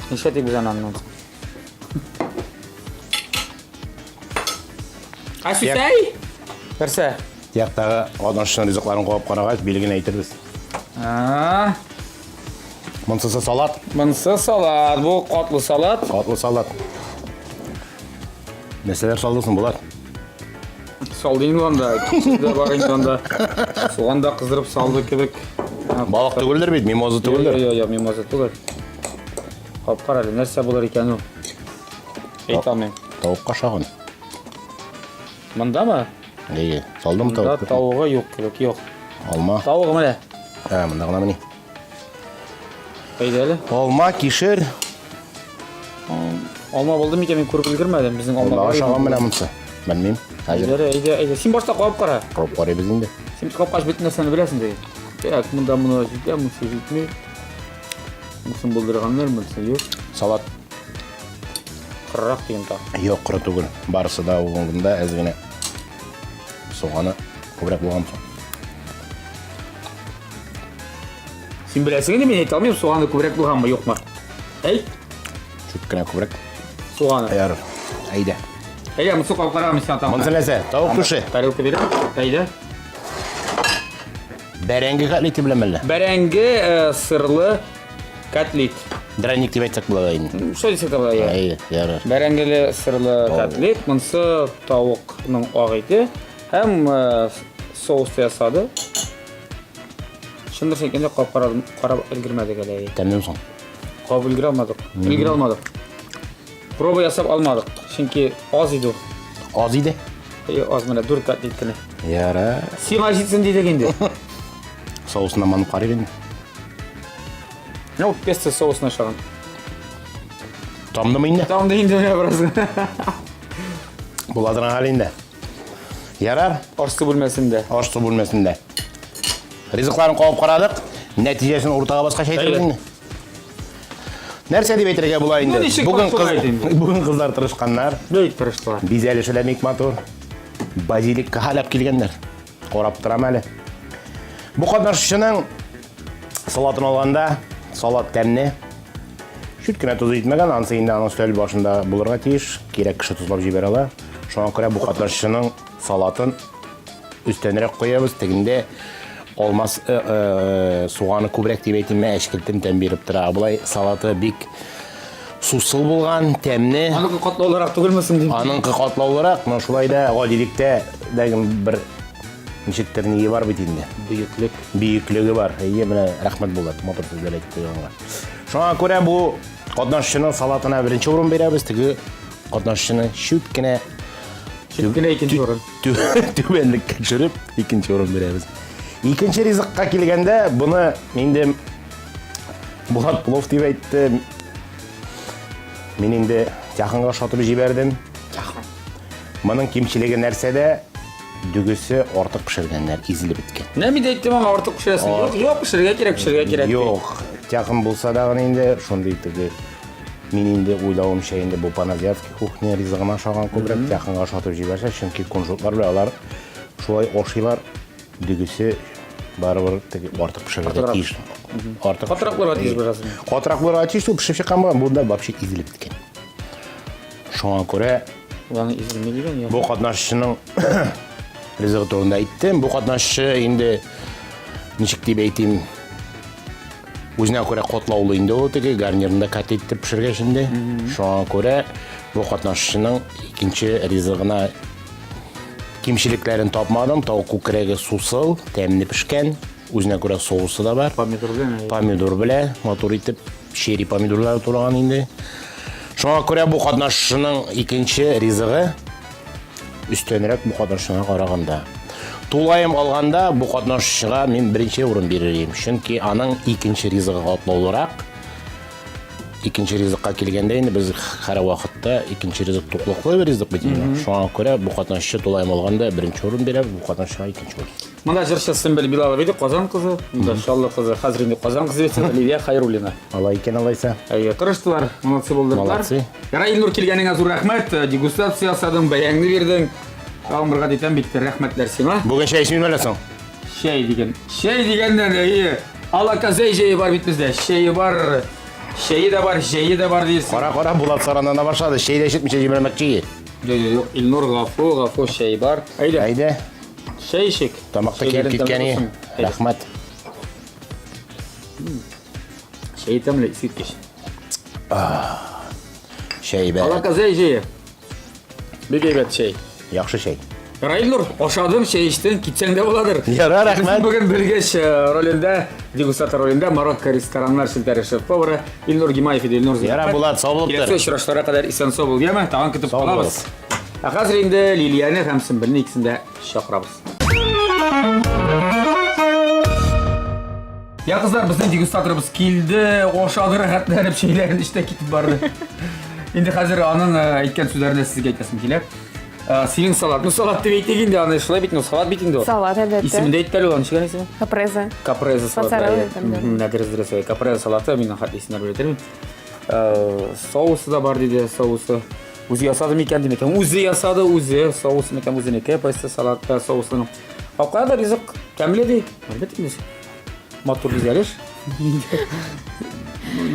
Нишләтик без аны аннан? Ә сүсәй? Нәрсә? Яктагы катнашучының ризыкларын кабып карагач, билгене әйтербез. А. Монсысы салат. Монсы салат. Бу котлы салат. Котлы салат. Нәрсәләр салдың Булат? Салды инде анда. Кишер дә бар инде анда. Суган да кыздырып салды кебек. Балык түгелдер бит, мимоза түгелдер. Юк, юк, мимоза түгел. Кап кара әле, нәрсә булыр икән ул? Әйтә алмыйм. Тавыкка ошаган. Мондамы? Әйе, салдым Монда тавык. тавыгы юк кебек, юк. Алма. Тавыгы менә. Ә, монда гына мени. Әйдә әле. Алма, кишер. Алма булды микән, мин күреп өлгермәдем. Безнең алма Алма бар иде. ошаган менә монысы. Белмим. Хәзер Әйдә, әйдә, әйдә. Син башта кабып кара. кабып карыйбыз инде. Син капкач бөтен нәрсәне беләсең ди. Так, монда моны җитә, монысы җитми. Монысын булдырганнар, монысы юк. Салат Кырырак дигән тагы. юк, коры түгел. Барысы да урынында әз генә суганы күбрәк булган соң. Син беләсең инде, мин әйтә алмыйм, суганы күбрәк булганмы, юкмы? Әйт. Чүт кенә күбрәк. Суганы. Ярар. Әйдә. Әйдә, монысы кабып караган мин сиңа тагын. Монысы нәрсә? Тавык түше. Тарелка бирәм. Әйдә. Бәрәңге котлеты белән әллә? Бәрәңге э, сырлы котлет. Драник дип әйтсәк була да инде. Шулай дисәк тә була, иә. Әйе, ярар. Бәрәңгеле сырлы котлет, монысы тавыкның ак ите һәм э, соус ясады. Чын дөресен әйткәндә, кап карадым, карап өлгермәдек әле. Тәмлеме соң? Кабып өлгерә алмадык. Өлгерә алмадык. Проба ясап алмадык. Чөнки аз иде ул. Аз иде. Әйе, аз менә дүрт котлет кенә. Яра. Сиңа җитсен дидек инде. Соусына манып карыйк инде. Ну, песто соусына ашаган. Тамдымы инде? Тамды инде менә бераз. Була торган хәл инде. Ярар. Аш-су бүлмәсендә. Аш-су бүлмәсендә. Ризыкларын кабып карадык. Нәтиҗәсен уртага баскач әйтербез инде. Нәрсә дип әйтергә була инде? Ну, ничек Бүген башка кыз, әйт инде. бүген кызлар тырышканнар. Бик тырыштылар. Бизәлеше дә бик матур. Базиликка хәләп килгәннәр. Карап торам әле. Бу катнашучының салатын алганда, салат тәмле. Чүт кенә тозы җитмәгән, анысы инде аның өстәл башында булырга тиеш. Кирәк кеше тозлап җибәрә ала. Шуңа күрә бу катнашучының салатын өстәнрәк куябыз. Тегендә алмас э, э, суганы күбрәк дип әйтимме, әчкелтем тәм биреп тора. Болай салаты бик сусыл булган, тәмле. Аныкы катлаулырак түгелме соң дим. Аныңкы катлаулырак, но шулай да гадилектә дә бер ничектер ние бар бит инде. Бөеклек. Бөеклеге бар. Әйе, менә рәхмәт Булат, матур сүзләр әйтеп куйганга. Шуңа күрә бу катнашучының салатына беренче урын бирәбез, теге катнашучыны чүт кенә Чүт кенә икенче урын. Түбәнлеккә төшереп, икенче урын бирәбез. Икенче ризыкка килгәндә, буны инде Булат плов дип әйтте. Мин инде якынга ошатып җибәрдем. Моның кимчелеге нәрсәдә? Дөгесе артык пешергәннәр, изелеп беткән. Менә мин дә әйттем аңа артык пешерәсең. Юк, юк, пешерергә кирәк, пешерергә кирәк. Юк, якын булса да гына инде шундый теге мин инде уйлавымча инде бу паназиатский кухня ризыгына ошаган күбрәк якынга ошатып җибәрсә, чөнки кунжутлар белән алар шулай ашыйлар. Дөгесе барыбер теге артык пешерергә тиеш. Артык Катырак булырга тиеш бераз. Катырак булырга тиеш, ул пешеп чыккан булган, бу да вообще изелеп беткән. Шуңа күрә Ягъни изелми дигән Бу катнашучының ризыгы турында әйттем. Бу катнашучы инде ничек дип әйтим, үзенә күрә котлаулы инде ул теге гарнирын да котлет итеп пешергәч инде. Шуңа күрә бу катнашучының икенче ризыгына кимчелекләрен тапмадым. Тавык күкрәге сусыл, тәмле пешкән, үзенә күрә соусы да бар. Помидор белән. Помидор белән матур итеп черри помидорлары тураган инде. Шуңа күрә бу катнашучының икенче ризыгы өстенрәк бу катнашучыга караганда. Тулаем алганда бу катнашучыга мин беренче урын бирер идем. Чөнки аның икенче ризыгы катлаулырак. Икенче ризыкка килгәндә инде без һәр вакытта икенче ризык туклыклы бер ризык бит инде. Шуңа күрә бу катнашучы тулаем алганда беренче урын бирә, бу катнашучыга икенче урын. Монда җырчы Сөмбел Билалова иде, Казан кызы. Монда Чаллы кызы, хәзер инде Казан кызы бит, Лилия Хайруллина. Алай икән алайса. Әйе, тырыштылар, молодцы булдылар. Молодцы. Ярай, Илнур, килгәнеңә зур рәхмәт. Дегустация ясадың, бәяңне бирдең. Тагын бер кат әйтәм бит, рәхмәтләр сиңа. Бүген чәй эчмим әле соң. Чәй дигән. Чәй дигәннән, әйе. Алаказай чәе бар бит бездә. Чәе бар. Чәе дә бар, җәе дә бар дисең. Кара, кара, Булат саранлана башлады. Чәй дә эчертмичә җибәрмәкче. Юк, юк, юк, Илнур, гафу, гафу, чәй бар. Әйдә. Әйдә. Чәй эчик. Тамакта килеп киткән и. Рәхмәт. Чәй тәмле, искиткеч. Чәй бә. Алаказай чәе. Бик әйбәт чәй. Яхшы чәй. Раилнур, ашадың, чәй эчтең, китсәң дә буладыр. Ярар, рәхмәт. Бүген белгеч э, ролендә, дегустатор ролендә Марокко рестораннар челтәре шеф-повары Илнур Гимаев иде. Илнур, Ярар, Булат, сау булып тор. Киләсе очрашларга кадәр исән-сау бул, яме? Тагын көтеп калабыз. Ә хәзер инде Лилияне һәм Сөмбелне икесен дә чакырабыз. Я кызлар, безнең дегустаторыбыз килде, ашады рәхәтләнеп, чәйләрен эчте, китеп барды. Инде хәзер аның э, әйткән сүзләрен дә сезгә әйтәсем килә. Э, синең салат, ну салат дип әйтик инде аны, шулай бит, ну салат бит инде ул. Салат, әлбәттә. Исемен дә әйтте әле ул, ничек исеме? Капреза. Капреза салаты. Моцарелла там, да. Менә дөрес, дөрес, капреза салаты, мин хәтле исемнәр белә Э, соусы да бар диде, соусы. Үзе ясады микән дим икән. Үзе ясады, үзе. Соусы микән үзенеке, песто салат э, соусының. Капкада да ризык тәмле ди. Әлбәттә инде. Матур бизәлеш.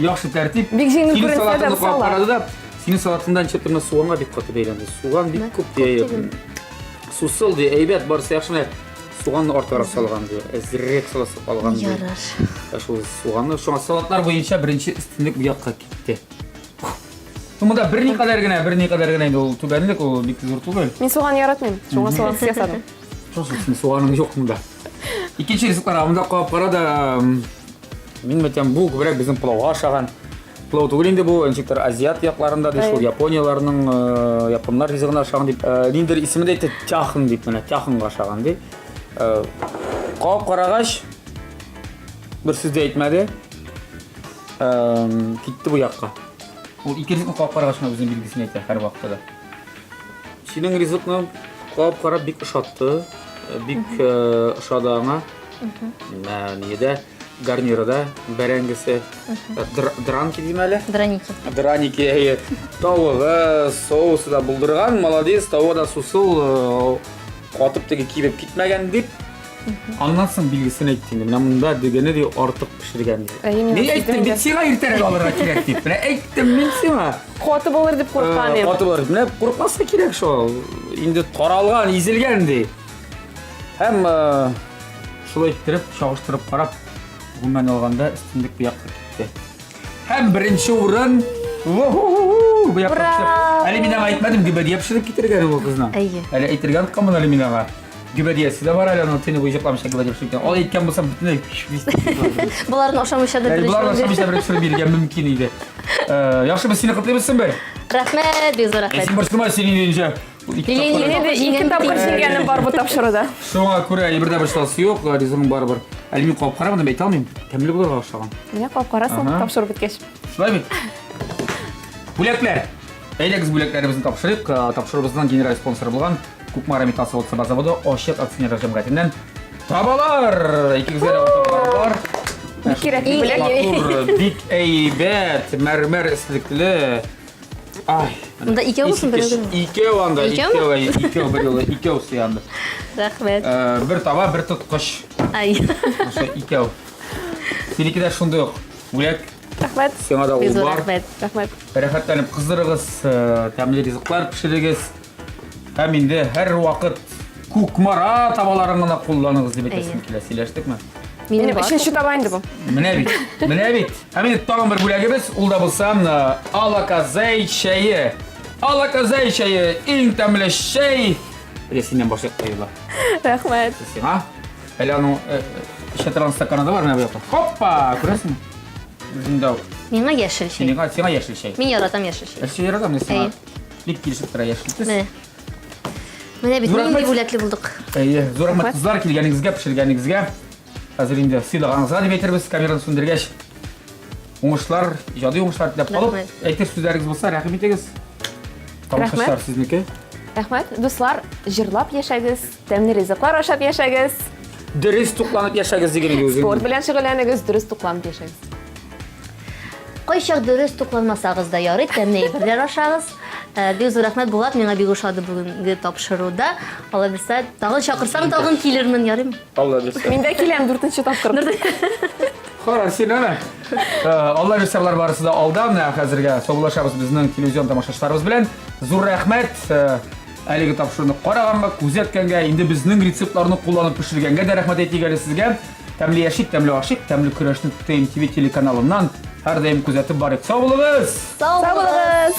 Яхшы тәртип. Бик җиңел Синең күренсә дә салатыңны карап салат. карады да, синең салатыңда ничек менә суганга бик каты бәйләнде. Суган бик күп ди. Сусыл ди, әйбәт, барысы яхшы менә. Суганны артыграк салган ди, әзрәк саласы калган ди. Ярар. Ә шул суганны, шуңа салатлар буенча беренче өстенлек бу якка китте. Ну, монда берникадәр генә, берникадәр генә инде ул түбәнлек, ул бик зур түгел. Мин суган яратмыйм, шуңа салат ясадым. Шул синең суганың юк монда. Икенче ризыклар монда кабып кара да, мин әйтәм, бу күбрәк безнең пылауга ошаган. Пылау түгел инде бу, ничектер азиат якларында ди, шул Японияләрнең, э, японнар ризыгына ошаган дип, э, ниндидер исеме дә әйтте, тяхын дип, менә тяхынга ошаган ди. Э, кабып карагач, бер сүз дә әйтмәде. Китте бу якка. Ул ике ризыкны кабып карагач кына үзенең билгесен әйтә һәрвакытта да. Синең ризыкны кабып карап бик ошатты. Бик ошады аңа. Менә нидә гарниры да, бәрәңгесе, дранки дим әле. Драники. Драники, әйе. Тавыгы, соусы да булдырган, молодец, тавыгы да сусыл, катып теге кибеп китмәгән дип. Аннан соң билгесен әйтте инде. Менә монда дөгене ди артык пешергән ди. Әйе, мин Мин әйттем бит сиңа иртәрәк алырга кирәк дип. Менә әйттем мин сиңа. Каты булыр дип курыккан идем. Каты булыр. Менә курыкмаска кирәк шул. Инде таралган, изелгән ди. Һәм шулай иттереп, чагыштырып карап, гомумән алганда өстенлек бу якка китте. Һәм беренче урын бу якка китте. Әле мин аңа әйтмәдем, гөбәдия пешереп китергән ул кызның. Әйе. Әле әйтергә онытканмын әле мин аңа. Гөбәдиясе дә бар әле аның төне буе йокламыйча гөбәдия пешергән. Ал әйткән булсам бөтенләй Боларны ашамыйча да Әле беренче боларны урын ашамыйча беренче урын бирергә мөмкин иде. Э, яхшы, без сине котлыйбыз, Сөмбел. Рәхмәт, бик зур Ә рәхмәт. син борчылма, син инде Лилия, Инде ике тапкыр җиңгәнем бар бу тапшыруда. Шуңа күрә бер дә борчыласы юк, ризыгың барыбер. Әле мин кабып карамадым, әйтә алмыйм. Тәмле булырга охшаган. Менә кабып карасың, Ага. тапшырып беткәч. Шулай бит? Бүләкләр. Әйдәгез бүләкләребезне тапшырыйк. Э, тапшыруыбызның генераль спонсоры булган Кукмара металл савыт-саба заводы ачык акционерлар җәмгыятеннән табалар. Икегезгә дә табалар бар. Бик кирәкле Иң бүләк. Матур, бик әйбәт, мәрмәр өслекле. Ай. Монда икәү булсын, берәү генә. Икәү анда, Икәүме? икәү, әйе, икәү бер юлы, икәү сыянды. Рәхмәт. Э, бер таба, бер тоткыч. Ай. Ошо икәү. Синеке дә шундый ук. Бүләк Рәхмәт. сиңа да Бик ул зур бар. рәхмәт. Рәхмәт. Рәхәтләнеп кыздырыгыз, э, тәмле ризыклар пешерегез. Һәм инде һәрвакыт Кукмара табаларын гына кулланыгыз дип әйтәсем килә. Сөйләштекме? Минем өченче таба инде бу. Менә бит. Менә бит. Һәм инде тагын бер бүләгебез, ул да булса Алаказай чәе. Алаказай чәе, иң тәмле чәй. Әйдә синнән башлыйк та Рәхмәт. Сиңа. Әле аның эчә торган стаканы да бар менә бу якта. Хоппа, күрәсеңме? Үзеңдә үк. Миңа яшел чәй. Сиңа, сиңа яшел чәй. Мин яратам яшел чәй. Яшел чәй яратам, мин сиңа. Бик килешеп тора яшел төс. Менә. Менә бит нинди бүләкле булдык. Әйе, зур рәхмәт кызлар килгәнегезгә, пешергәнегезгә. Хәзер инде сыйлаганыгызга дип әйтербез, камераны сүндергәч. Уңышлар, иҗади уңышлар теләп калып, әйтер сүзләрегез булса, рәхим итегез. Тамашачылар сезнеке. Рәхмәт, дуслар, җырлап яшәгез, тәмле ризыклар ашап яшәгез. Дөрес тукланып яшәгез дигән иде үзең. Спорт белән шөгыльләнегез, дөрес тукланып яшәгез. Кайчак дөрес тукланмасагыз да ярый, тәмле әйберләр ашагыз. Э, бик зур рәхмәт, Булат, миңа бик ошады бүгенге тапшыруда. Алла бирсә, тагын чакырсаң, тагын килермен, ярыймы? Алла бирсә. Мин дә киләм дүртенче тапкыр. Кара, син әнә. Э, Алла бирсә, болар барысы да алда. Менә хәзергә саубуллашабыз безнең телевизион тамашачыларыбыз белән. Зур рәхмәт. Э, әлеге тапшыруны караганга, күзәткәнгә, инде безнең рецептларны кулланып пешергәнгә дә рәхмәт әйтик әле сезгә. Тәмле яшик, тәмле ашыйк, тәмле көрәшне ТМТВ телеканалыннан һәрдаим күзәтеп барыйк. Сау булыгыз! Сау булыгыз!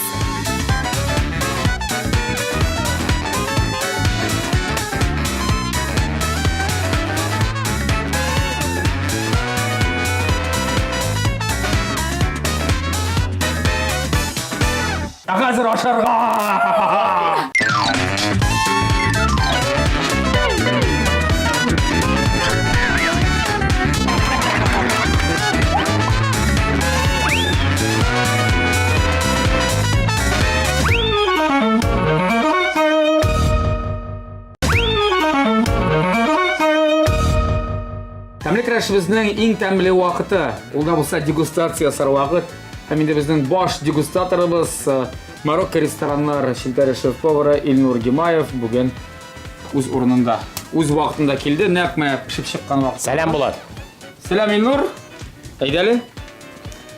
Ә хәзер ашарга! Тәмле көрәшебезнең иң тәмле вакыты, ул да булса дегустация ясар вакыт. Һәм инде безнең баш дегустаторыбыз э, Марокко рестораннар челтәре шеф-повары Илнур Гимаев бүген үз урынында, үз вакытында килде, нәкъ менә пешеп чыккан вакыт. Сәлам, Булат. Сәлам, Илнур. Әйдә әле.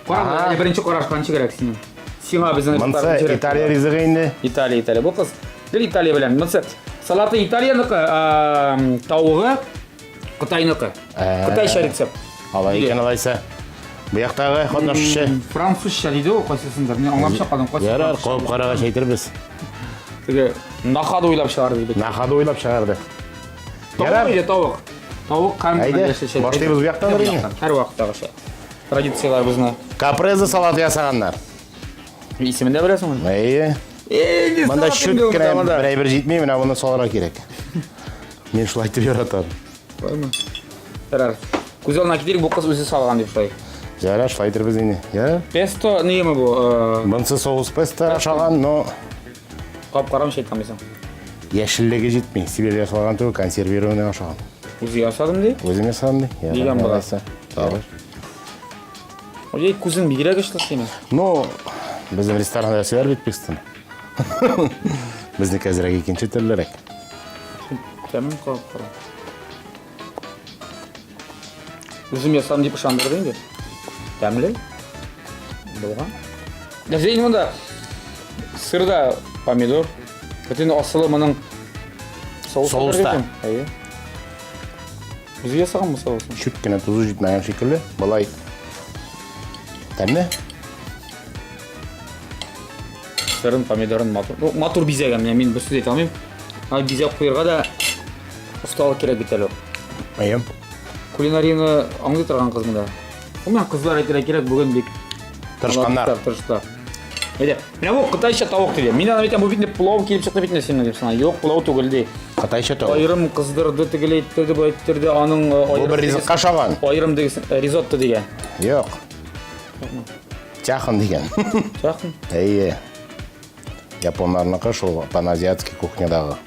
Кара, әле беренче карашка ничегрәк синең? Сиңа безнең Монысы Италия ризыгы инде. Италия, Италия. Бу кыз гел Италия белән. Монысы салаты Италияныкы, тавыгы Кытайныкы. Ә. Кытайча рецепт. Алай икән алайса. Бу яктагы катнашучы. Французча диде ул кайсысындыр. Мин аңламыйча калдым. Кайсы Ярар, французча? кабып карагач әйтербез. Теге нахады уйлап чыгарды бит. Нахады уйлап чыгарды. Тавык Ярар. иде тавык. Тавык һәм Әйдә, яшелчә. башлыйбыз бу яктан Бу инде. яктан, Һәрвакыттагыча. Традицияләребезне. Капреза салаты ясаганнар. Исемен дә беләсеңме? Әйе. Инде Монда салат чүт инде ул кенә монда. бер әйбер җитми, менә моны салырга кирәк. Мин шулай итеп яратам. Шулаймы? Ярар. Күз алдына китерик, бу кыз үзе салган дип шулай. Ярар, шулай итербез инде. Ярар. Песто ниеме бу? Э, Монысы соус песто ашаган, но Кап-карам шайтан дисең. яшеллеге җитми. Сибирь ясалган түгел, консервированный ашаган. Үзе ясадым ди. Үзем ясадым ди. Ярар, Дигән була. алайса. Тагы. Ой, күзең бигрәк очлы синең. Ну, безнең ресторанда ясыйлар бит пестоны. Безнеке әзрәк икенче төрлерәк. Тәмам кабып кара. Үзем ясадым дип ышандырды инде. Тәмле. Булган. Нәрсә инде монда? Сыр да помидор. Бөтен асылы моның соус. Соуста. Әйе. Үзе ясаганмы соусын? Чүт кенә тузы җитмәгән шикелле. Болай тәмле. Сырын, помидорын матур. Ну, матур бизәгән. Менә мин бер сүз әйтә алмыйм. Аны бизәп куярга да осталык кирәк бит әле. Әйе. Кулинарияны аңлый торган кыз монда. Гомумән, кызлар әйтергә кирәк, бүген бик Тырышканнар. Тырыштылар. Әйдә. Менә бу кытайча тавык диде. Мин аны әйтәм, бу бит инде плов килеп чыкты бит инде синең дип сана. Юк, плов түгел ди. Кытайча тавык. Аерым кыздырды, тегеләй иттерде, болай иттерде, аның э, Бу бер ризыкка ошаган. Аерым дигесен э, ризотто дигән. Юк. Чахан дигән. Чахан. Әйе. Японнарныкы шул паназиатский кухнядагы.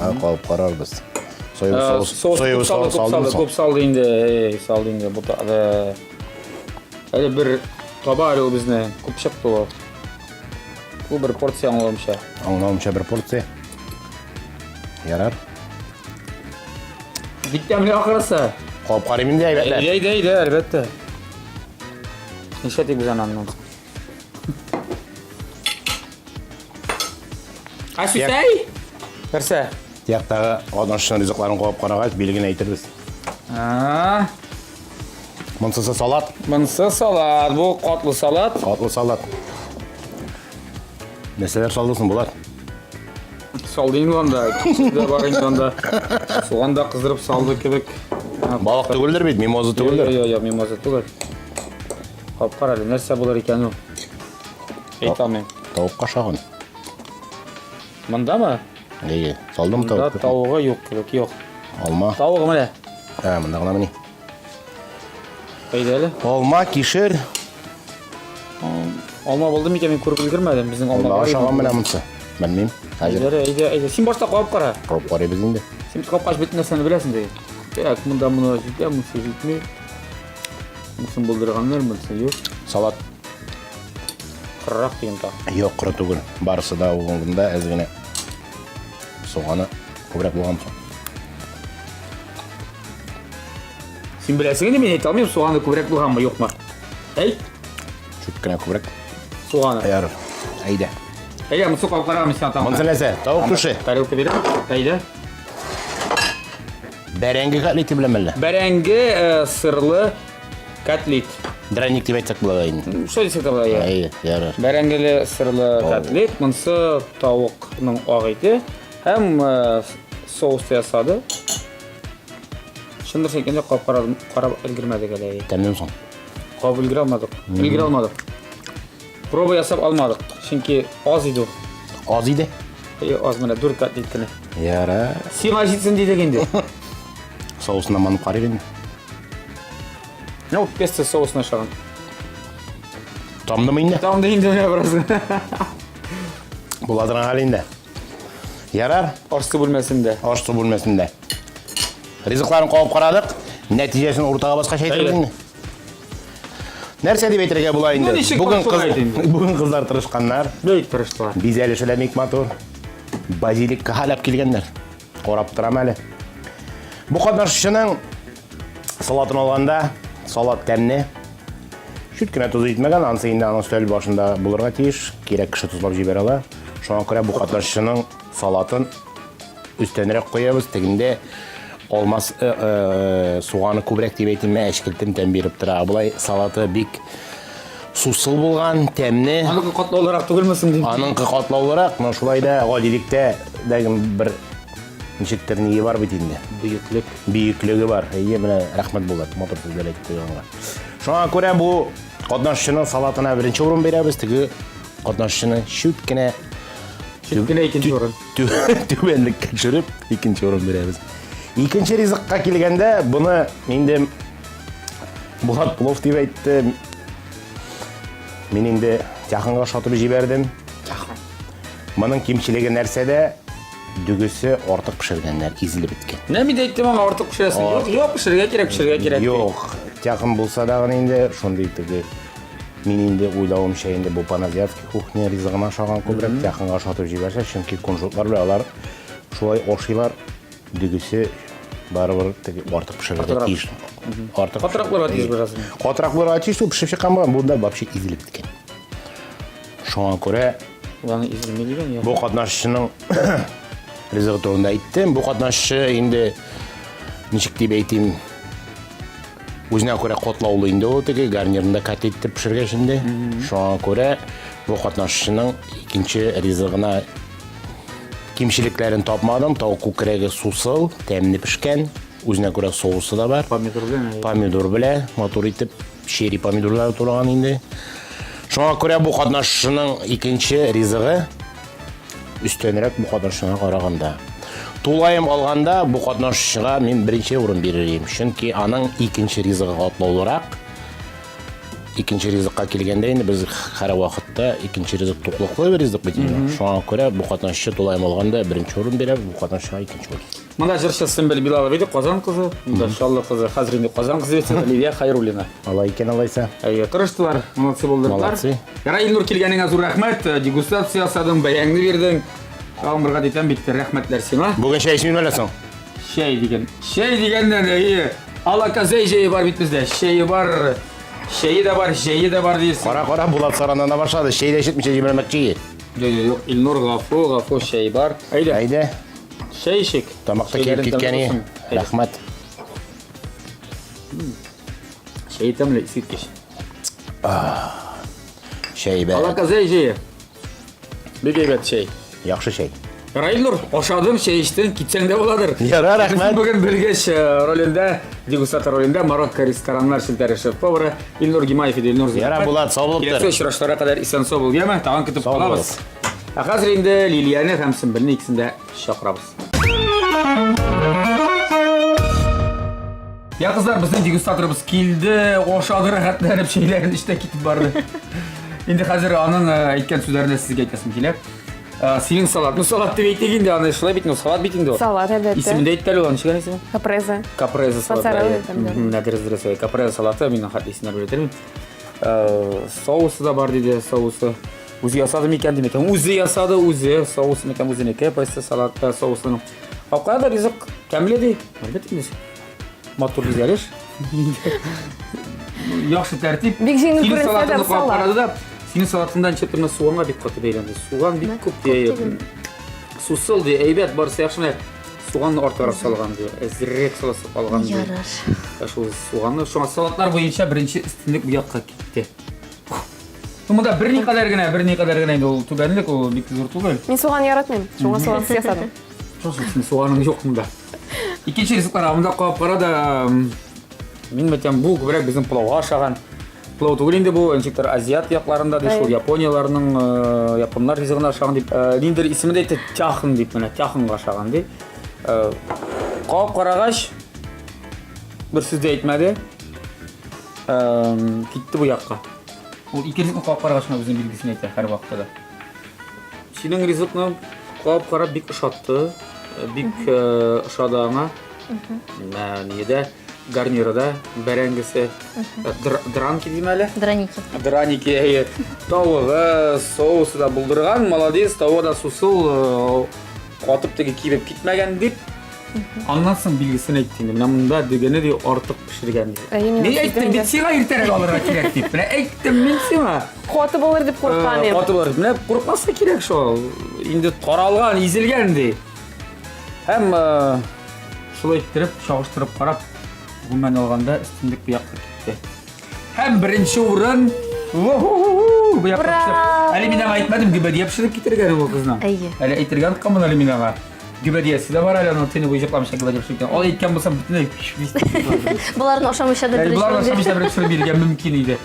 Аны калып карарбыз. Соевый Э, соус, Соус соевый күп салды, соус күп алдым салды, соң. күп салды инде. Эй, салды инде. Бутады. Әле бер таба әле ул безне. Күп чыкты ул. Бу бер порция аңлавымча. Аңлавымча бер порция. Ярар. Бик тәмле ахрысы. Кабып карыйм инде әйбәтләп. Әйдә, әйдә, әйдә, әлбәттә. Нишләтик без аны аннан соң? Ә сүсәй? Нәрсә? Яктагы катнашучының ризыкларын кабып карагач, билгене әйтербез. А, Монсысы салат. Монсы салат, бу катлы салат. Катлы салат. Нәрсәләр салды соң болар? Салды инде анда, кишер дә бар инде анда. Суган да кыздырып салды кебек. Балык түгелдер бит, мимоза түгелдер. Юк, юк, мимоза түгел. Кап кара әле, нәрсә булыр икән ул? Әйтә алмыйм. Тавыкка ошаган. Мондамы? Әйе, салдым Монда тавык. тавыгы юк кебек, юк. Алма. Тавыгы менә. Ә, монда гына мени. Әйдә әле. Алма, кишер. Алма булды микән, мин күреп өлгермәдем. Безнең алма Алма бар иде. ашаган менә монысы. Белмим. Хәзер Әйдә, әйдә, әйдә. Син башта кабып кара. кабып карыйбыз инде. Син капкач бөтен нәрсәне беләсең диген. Так, монда моны җитә, монысы җитми. Монысын булдырганнар, монысы юк. Салат Корырак дигән тагы. Юк, коры түгел. Барысы да урынында, әз генә суганы күбрәк булган соң. Син беләсең инде, мин әйтә алмыйм, суганы күбрәк булганмы, юкмы? Әйт. Чүт кенә күбрәк. Суганы. Ярар. Әйдә. Әйдә, монысы кабып караган, мин сиңа тагын. Монысы нәрсә? Тавык түше. Тарелка бирәм. Әйдә. Бәрәңге котлеты белән мәллә? Бәрәңге э, сырлы котлет. Драник дип әйтсәк була да инде. Что дисәк тә була, я. Әйе, ярар. Бәрәңгеле сырлы котлет, монысы тавыкның ак ите һәм э, соус ясады. Чын дөрес әйткәндә, кабып карадым, карап өлгермәдек әле. Тәмлеме соң? Кабып өлгерә алмадык. Өлгерә алмадык. Проба ясап алмадык, чөнки аз иде ул. Аз иде. Әйе, аз менә дүрт котлет кенә. Ярар. Сиңа җитсен дидек инде. Соусына манып карыйк инде. Ну, песто соусына ашаган. Тамдымы инде? Тамды инде менә бераз. Була торган хәл инде. Ярар. Аш-су бүлмәсендә. Аш-су бүлмәсендә. Ризыкларын кабып карадык. Нәтиҗәсен уртага баскач әйтербез инде. Нәрсә дип әйтергә була инде? Ну, ничек Бүген бар, шулай кыз, инде. бүген кызлар тырышканнар. Бик тырыштылар. Бизәлеше дә бик матур. Базиликка халәп килгәннәр. Карап торам әле. Бу катнашучының салатын алганда, салат тәмле. Чүт кенә тозы җитмәгән, анысы инде аның өстәл башында булырга тиеш. Кирәк кеше тозлап җибәрә ала. Шуңа күрә бу катнашучының салатын өстәнрәк куябыз. Тегендә алмас э, э, суганы күбрәк дип әйтимме, әчкелтем тәм биреп тора. Болай салаты бик сусыл булган, тәмле. Аныкы катлаулырак түгелме соң дим. Аныңкы катлаулырак, но шулай да гадилектә дә бер ничектер ние бар бит инде. Бөеклек. Бөеклеге бар. Әйе, менә рәхмәт Булат, матур сүзләр әйтеп куйганга. Шуңа күрә бу катнашучының салатына беренче урын бирәбез, теге катнашучыны чүт кенә Чүт кенә икенче урын. Түбәнлеккә төшереп, икенче урын бирәбез. Икенче ризыкка килгәндә, буны инде Булат плов дип әйтте. Мин инде якынга ошатып җибәрдем. Моның кимчелеге нәрсәдә? Дөгесе артык пешергәннәр, изелеп беткән. Менә мин дә әйттем аңа артык пешерәсең. Юк, юк, пешерергә кирәк, пешерергә кирәк. Юк, якын булса да гына инде шундый теге мин инде уйлавымча инде бу паназиатский кухня ризыгына ошаган күбрәк якынга ошатып җибәрсә, чөнки кунжутлар белән алар шулай ашыйлар. Дөгесе барыбер теге артык пешерергә тиеш. Артык. Катырак булырга тиеш бераз. Катырак булырга тиеш, ул пешеп чыккан булган, бу да вообще изелеп беткән. Шуңа күрә Аны изелми дигән я. Бу катнашчының ризыгы турында әйттем. Бу катнашчы инде ничек дип әйтим, үзенә күрә котлаулы инде ул теге гарнирында котлет итеп пешергәч инде. Шуңа күрә бу катнашчының икенче ризыгына Кимчелекләрен тапмадым. Тавык күкрәге сусыл, тәмле пешкән. Үзенә күрә соусы да бар. Помидор белән. Помидор белән матур итеп черри помидорлары тураган инде. Шуңа күрә бу катнашчының икенче ризыгы өстәнрәк бу катнашчыга караганда. Тулаем алганда бу катнашчыга мин беренче урын бирер идем. Чөнки аның икенче ризыгы катлаулырак. Икенче ризыкка килгәндә инде без һәр вакытта икенче ризык туклыклы бер ризык бит инде. Шуңа күрә бу катнашчы тулаем алганда беренче урын бирә, бу катнашчыга икенче урын. Монда җырчы Сөмбел Билалова иде, Казан кызы. Монда Чаллы кызы, хәзер инде Казан кызы бит, Лилия Хайруллина. Алай икән алайса. Әйе, тырыштылар, молодцы булдылар. Молодцы. Ярай, Илнур, килгәнеңә зур рәхмәт. Дегустация ясадың, бәяңне бирдең. Тагын бер кат әйтәм бит, рәхмәтләр сиңа. Бүген чәй эчмим әллә соң? Чәй дигән. Чәй дигәннән, әйе. Алаказай җәе бар бит бездә. Чәе бар. Чәе дә бар, җәе дә бар дисең. Кара, кара, Булат саранлана башлады. Чәй дә эчертмичә җибәрмәкче. Юк, юк, юк, Илнур, гафу, гафу, чәй бар. Әйдә. Әйдә. Чәй эчик. Тамакта килеп киткән и. Рәхмәт. Чәй тәмле, искиткеч. Чәй бә. Алаказай чәе. Бик әйбәт чәй. Яхшы чәй. Раилнур, ашадым, чәй эчтем, китсәң дә буладыр. Ярар, рәхмәт. Безнең бүген белгеч э, ролендә, дегустатор ролендә Марокко рестораннар челтәре шеф-повары Илнур Гимаев иде. Илнур, Ярар, Булат, сау булып тор. Киләсе очрашларга кадәр исән-сау бул, яме? Тагын көтеп Сау калабыз. Ә хәзер инде Лилияне һәм Сөмбелне икесен дә чакырабыз. Я кызлар, безнең дегустаторыбыз килде, ашады рәхәтләнеп, чәйләрен эчте, китеп барды. Инде хәзер аның э, әйткән сүзләрен дә сезгә әйтәсем килә. Э, Синең салат, ну салат дип әйтик инде, аны шулай бит, ну салат бит инде ул. Салат, әлбәттә. Исемен дә әйтте әле ул, ничек аның исеме? Капреза. Капреза салаты. Моцарелла әйе. там, да. Мгм, Менә дөрес, дөрес, әйе. Капреза салаты, мин хәтле исемнәр белә Э, Соусы да бар диде, соусы. Үзе ясады микән дим икән. Үзе ясады, үзе. Соусы микән үзенеке, песто салат э, соусының. Капкада да ризык тәмле ди. Әлбәттә инде. Матур бизәлеш. Яхшы тәртип. Бик җиңел Синең күренсә дә салатыңны карап салат. карады да, синең салатыңда ничек менә суганга бик каты бәйләнде. Суган бик күп ди. Сусыл ди, әйбәт, барысы яхшы менә суганны артыграк салган ди. Әзрәк саласы калган ди. Ярар. Ә Шул суганны, шуңа салатлар буенча беренче өстенлек бу якка китте. Ну, монда берникадәр генә, берникадәр генә инде ул түбәнлек, ул бик зур түгел. Мин суган яратмыйм, шуңа сугансыз ясадым. Шул синең суганың юк монда. Икенче ризыклар монда кабып кара да, мин әйтәм, бу күбрәк безнең пылауга ошаган. Пылау түгел инде бу, ничектер азиат якларында ди, шул Японияләрнең, э, японнар ризыгына ошаган дип, э, ниндидер исеме дә әйтте, тяхын дип, менә тяхынга ошаган ди. Э, Кабып карагач, бер сүз дә әйтмәде. Эм, Китте бу якка. Ул ике ризыкны кабып карагач кына үзенең билгесен әйтә һәрвакытта да. Синең ризыкны кабып карап бик ошатты. Бик э, ошады аңа. Менә нидә гарниры да, бәрәңгесе, др- дранки дим әле. Драники. Драники, әйе. Тавыгы, соусы да булдырган, молодец, тавыгы да сусыл, э, катып теге кибеп китмәгән дип. Аннан соң билгесен әйтте инде. Менә монда дөгене ди артык пешергән ди. Әйе, мин Мин аны әйттем сиздем бит инде. сиңа иртәрәк алырга кирәк дип. Менә әйттем мин сиңа. Каты булыр дип курыккан идем. Каты булыр. Менә курыкмаска кирәк шул. Инде таралган, изелгән ди. Һәм э, шулай иттереп, чагыштырып карап, гомумән алганда өстенлек бу якка китте. Һәм беренче урын Уһу-ху-ху, бу якка Ура! китте. Әле мин аңа әйтмәдем, гөбәдия пешереп китергән ул кызның. Әйе. Әле әйтергә онытканмын әле мин аңа. Гөбәдиясе дә бар әле аның төне буе йокламыйча гөбәдия пешереп киткән. Ал әйткән булсам бөтенләй Боларны ашамыйча да Әле беренче боларны урын. ашамыйча беренче урын бирергә мөмкин иде.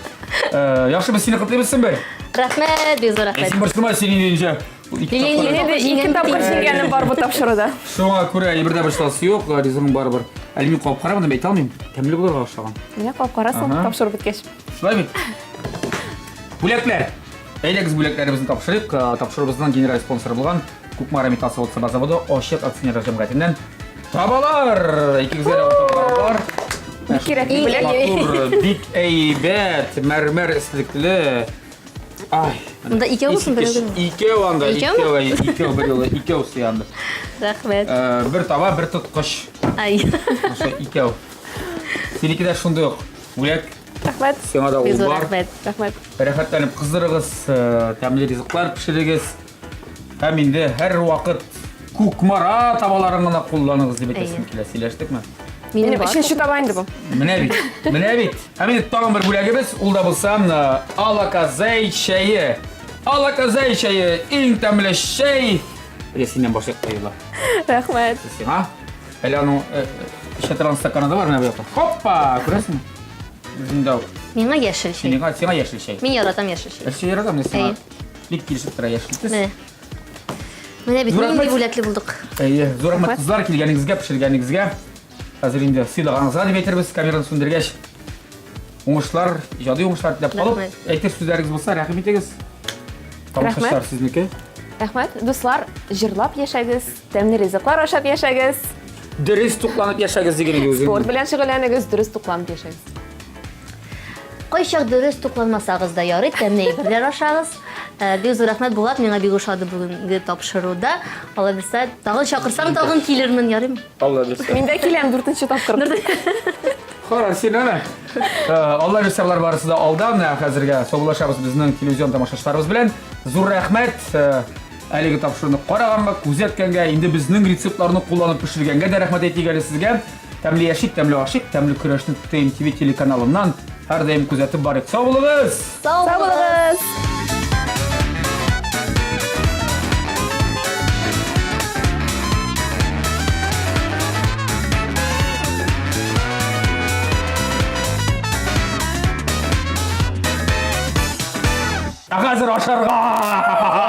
Э, Яхшы, без сине котлыйбыз, Сөмбел. Рәхмәт, бик зур Ә рәхмәт. Син борчылма, син инде ничә ике Лилия, тапкыр. Лилия. Инде ике тапкыр җиңгәнем бар бу тапшыруда. Шуңа күрә бер дә борчыласы юк, ризыгың барыбер. Әле мин кабып карамадым, әйтә алмыйм. Тәмле булырга охшаган. Менә кабып карасың, Ага. тапшырып беткәч. Шулай бит? Бүләкләр. Әйдәгез бүләкләребезне тапшырыйк. Э, Тапшыруыбызның генераль спонсоры булган Кукмара металл савыт-саба заводы ачык акционерлар җәмгыятеннән табалар. Икегезгә дә табалар бар. Бик кирәкле бүләк. Матур, бик әйбәт, мәрмәр өслекле. Ай. Монда икәү булсын, берәү генә. Икәү анда, Икәүме? икәү, әйе, икәү бер юлы, икәү сыянды. Рәхмәт. Э, Бер таба, бер тоткыч. Ай. Ошо икәү. Синеке дә шундый ук. Бүләк Рәхмәт. сиңа да Бик ул зур бар. рәхмәт. Рәхмәт. Рәхәтләнеп кыздырыгыз, э, тәмле ризыклар пешерегез. Һәм инде һәрвакыт Кукмара табаларын гына кулланыгыз дип әйтәсем Әйе. килә. Сөйләштекме? Минем Минем бар. өченче таба инде бу. Менә бит, менә бит. Һәм инде тагын бер бүләгебез, ул да булса менә Алаказай чәе. Алаказай чәе, иң тәмле чәй. Әйдә синнән башлыйк Таюла. Рәхмәт. Сиңа. Әле аның э, эчә торган стаканы да бар менә бу якта. Хоппа, күрәсеңме? Үзеңдә үк. Миңа яшел чәй. Сиңа, сиңа яшел чәй. Мин яратам яшел чәй. Яшел чәй яратам, мин сиңа. Әйе. Бик килешеп тора яшел төс. Менә. Менә бит Зур нинди рәхмәт. бүләкле булдык. Әйе, зур рәхмәт Рәхмәт. кызлар килгәнегезгә, пешергәнегезгә. Хәзер инде сыйлаганыгызга дип әйтербез, камераны сүндергәч. Уңышлар, иҗади уңышлар теләп калып, Рәхмәт. әйтер сүзләрегез булса, рәхим итегез. Тамашачылар Рәхмәт. сезнеке. Рәхмәт. Дуслар, җырлап яшәгез, тәмле ризыклар ашап яшәгез, Дөрес тукланып яшәгез дигән иде үзең. спорт белән шөгыльләнегез, дөрес тукланып яшәгез. Кайчак дөрес тукланмасагыз да ярый, тәмле әйберләр ашагыз. Э, Бик зур рәхмәт, Булат, миңа бик ошады бүгенге тапшыруда. Алла бирсә, тагын чакырсаң, тагын килермен, ярыймы? Алла бирсә. Мин дә киләм дүртенче тапкыр. Кара син әнә. Э, Алла бирсә, болар барысы да алда. Менә хәзергә саубуллашабыз безнең телевизион тамашачыларыбыз белән. Зур рәхмәт. Э, Әлеге тапшыруны караганга, күзәткәнгә, инде безнең рецептларны кулланып пешергәнгә дә рәхмәт әйтик әле сезгә. Тәмле яшик, тәмле ашыйк, тәмле көрәшне ТМТВ телеканалыннан һәрдаим күзәтеп барыйк. Сау булыгыз! Сау булыгыз! Ә хәзер ашарга!